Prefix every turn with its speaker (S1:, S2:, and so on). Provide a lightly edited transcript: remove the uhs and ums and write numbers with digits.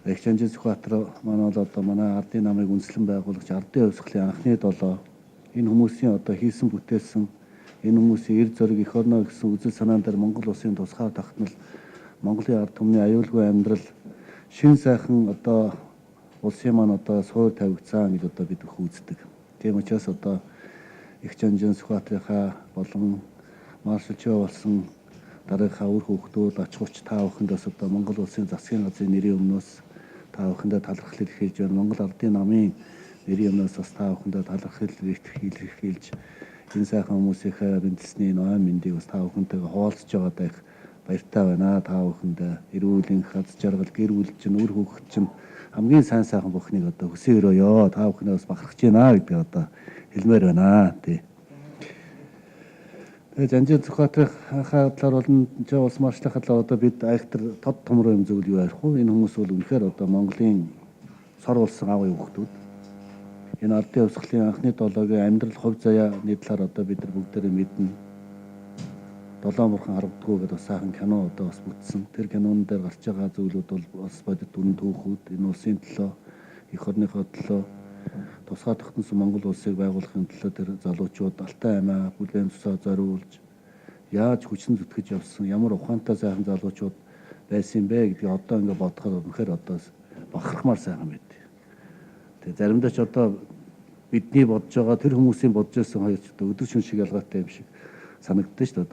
S1: Эгч Сүхбаатар маань бол одоо манай ардын намыг үндэслэн байгуулагч, ардын хувьсгалын анхны долоо, энэ хүмүүсийн одоо хийсэн бүтээсэн, энэ хүмүүсийн эр зориг, эх орноо гэсэн үзэл санаан дээр Монгол улсын тусгаар тогтнол, Монголын ард түмний аюулгүй амьдрал, шин сайхан одоо улсын маань одоо суур тавигдсан гэж одоо бид үздэг. Тийм учраас одоо Эгч Анжин Сүхбаатарынхаа болон маршал Чөө болсон дараагийнхаа үр хүүхдүүд, ач хуч та бүхэнд бас одоо Монгол улсын засгийн газрын нэрийн өмнөөс та бүхэндээ талархал илэрхийлж байна. Монгол ардын намын нэрийн өмнөөс бас та бүхэндээ талархал илэрхийлж, энэ сайхан хүмүүсийнхээ мэндэлсний ноён мэндийг бас та бүхэнтэйгээ хуваалцаж байгаадаа их баяртай байна. Та бүхэндээ эрүүл энх, аз жаргал, гэр бүл чинь, үр хүүхэд чинь хамгийн сайн сайхан бүхнийг одоо хүсэн өрөөё. Та бүхнээ бас бахархаж байна гэдгийг одоо хэлмээр байна. Тий. Тэгээ Жанжин Сүхбаатарынхаа талаар болон Чөө улс маршлахын талаар одоо бид айхтар тод томроо юм зүйл юу ярих вэ? Энэ хүмүүс бол үнэхээр одоо Монголын сор болсон аавын хүүхдүүд. Энэ ардын хувьсгалын анхны долоогийн амьдрал, хувь заяаны талаар одоо бид нар бүгдээрээ мэднэ. Долоон бурхан харагддаггүй гэдэг бас сайхан кино одоо бас бүтсэн. Тэр кинон дээр гарч байгаа зүйлүүд бол бас бодит үнэн түүхүүд, энэ улсын төлөө, эх орныхоо төлөө, тусгай тогтносон Монгол улсыг байгуулахын төлөө тэр залуучууд алтай амиа бүлээн цусаа зориулж яаж хүчин зүтгэж явсан, ямар ухаантай сайхан залуучууд байсан юм бэ гэдгийг одоо ингээ бодоход үнэхээр одоо бахархмаар сайхан байд. Тэгээ заримдаа ч одоо бидний бодож байгаа, тэр хүмүүсийн бодож байсан хоёр ч одоо өдөр шөнө шиг ялгаатай юм шиг санагддаг шүү дээ.